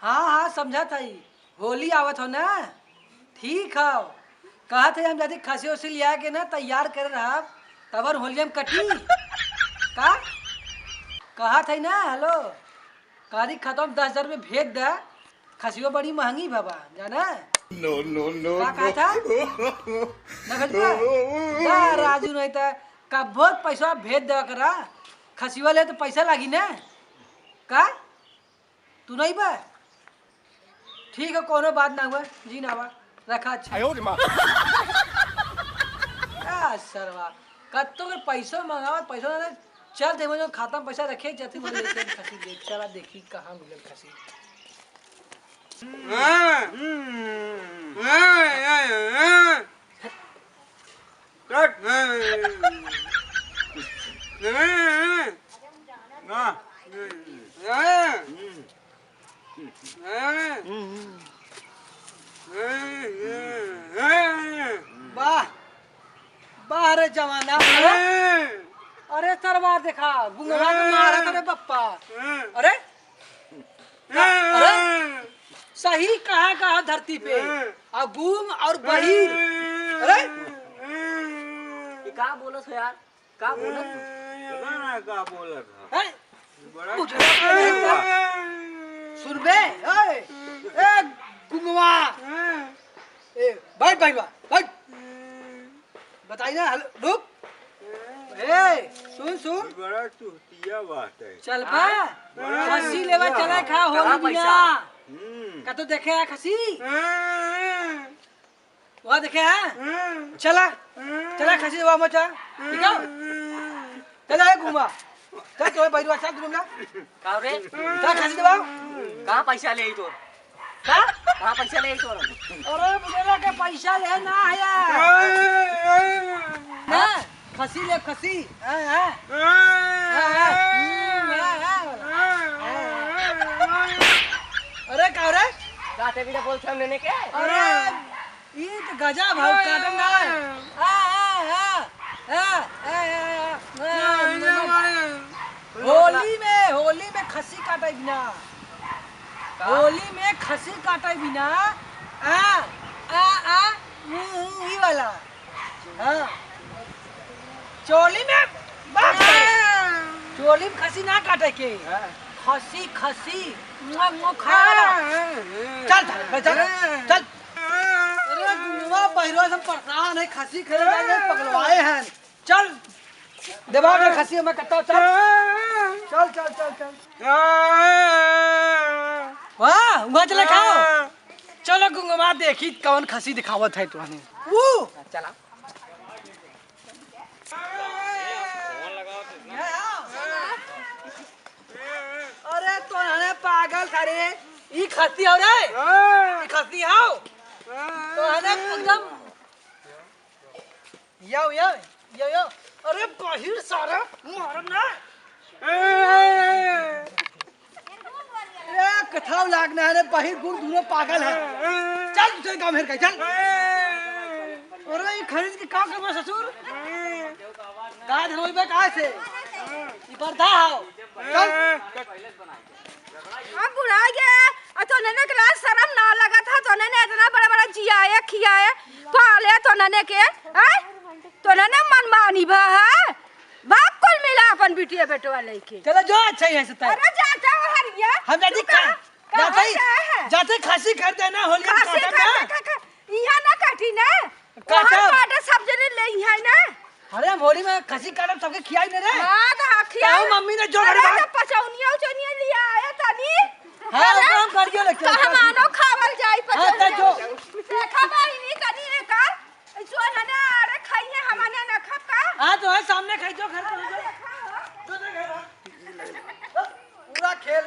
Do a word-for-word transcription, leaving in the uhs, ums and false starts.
हाँ, हाँ, समझत हई। होली आवत हौ ना? ठीक हौ। कहत हई हम जदी खसी ओसी लिया के ना तैयार करे रहब, तब होलिया में कटी। का? कहत हई ना, हेलो। कहत हई खतवा में दस हजार रुपये भेज दे। खसियो बड़ी महंगी बाबा, जाना? No, no, no, का कहत हा? ना भेजबा? जा राजू, नहीं त कब्बो पैसा भेज दे करा। खसियो ले तो पैसा लागी ना? का? तू नहीं बा? ठीक है, कोनो बात ना हुआ, जी ना बा, रखा अच्छा। आयो रे माँ। आ सरवा, कत्तो के पैसो मंगावा, पैसो ना दे, चल दे, वो जो खाता में पैसा रखे, जाते वो लेके खसी दे, चला देखी कहाँ मिलल खसी। वाह, वाह रे जमाना। अरे सरवा देखा, गुंगवा के मारा करे बप्पा। अरे, अरे, सही कहा कहा धरती पे, आ गूंग और बहिर। अरे, ये का बोलत हो यार? का बोलत? पता ना का बोलत ह। हैं? बड़ा बुझला नहीं बा। सुन बे, ए, ए, गुंगवा। ए, बैठ, बैठ बा, बैठ। बताई ना, हेलो, रुक। ए, सुन, सुन। बड़ा चुतिया बात है। चल बा। बड़ा खसी लेवा चुतिया। चला खा होली बिना। हम्म। का तो देखे है खसी? वहाँ देखे है? चला, चला खसी देवा मचा। ठीक है? चला है घूमा। चल तो बैठवा चल तुम ना। का रे? चल खसी देवा। कहाँ पैसा ले आई तोर? का? कहाँ पैसा ले आई तोर? अरे बुढ़ा के पैसा ले ना आया। ना, खसी ले खसी। हाँ, हाँ। हाँ, हाँ। हम्म, हाँ, हाँ। अरे का रे? जाते भी ना बोलते हम लेने के। अरे ई त गजब हौ, काटन ना। आ, आ, आ, आ, आ, आ, आ, आ, होली में, होली में खसी काटे बिना। का? होली में खसी काटे बिना। आ, आ, आ, ऊ, ऊ, ई वाला। हाँ। चोली में बात करे। चोली में खसी ना काटे के। हाँ। खसी, खसी। मुआ, मुआ खाए वाला। चल, चल, चल, चल। अरे गुंगवा बहिरवा से हम परेशान है, खसी खरीदे जाए, पगलवाए हैं। चल, देवा के खसी हमें कट्टा, चल। चल, चल, चल, चल। वाह, वहाँ चले खाओ। चलो गुंगवा देखी कौन खसी दिखावत है तुहने। वो। चला। अरे तोहने पागल था रे, ई खसी हो रे, ई खसी हो। तोहने एकदम यो, यो, यो, यो। अरे बहिर सारा मारम ना। ए, कथाव लाग ना रे, बहिर गुण दोनों पागल है। चल, दूसरे काम हेर के, चल। अरे, ई खरीद के का करबा ससुर? का धरोइबे का से? ई बर्धा हो। चल। अब बुढ़ा गया, आ तो नने के लाज शरम ना लगत है, तो नने इतना बड़ा बड़ा जियाए, खियाए, पाले तो नने के, हैं? तो नने मनमानी भा है? बाप कुल मिला अपन बिटिया बेटवा लेके। चलो जो अच्छा ही है सत्ता। अरे जाता हो हरिया। हम जाती तू कहाँ, कहाँ, कहाँ जाते ही, जाता है? जाते ही खसी खरीदे ना होली में खसी काटब खरीदे ना। का, का, इहाँ ना काटी ना। काटब। वहाँ काटे सब जने ले इहाँ ना। अरे हम होली में खसी काटब सबके खियाई ना रे। हाँ तो हाँ खियाई। ताऊ मम्मी ने जो अरे घर तो पचौनिया उचौनिया लिया आया तनी। हाँ, अरे, ओकरा हम करियो लेके कहाँ चल। मानो खावल जाई हाँ, तो पचौनिया। जो। देखा बहिनी तनी एकर। जो है ना, अरे खाइए, हमने ना खा का? हाँ, तो है, सामने खाई, जो घर पर हो, जो। जो, जो घर पर। पूरा खेल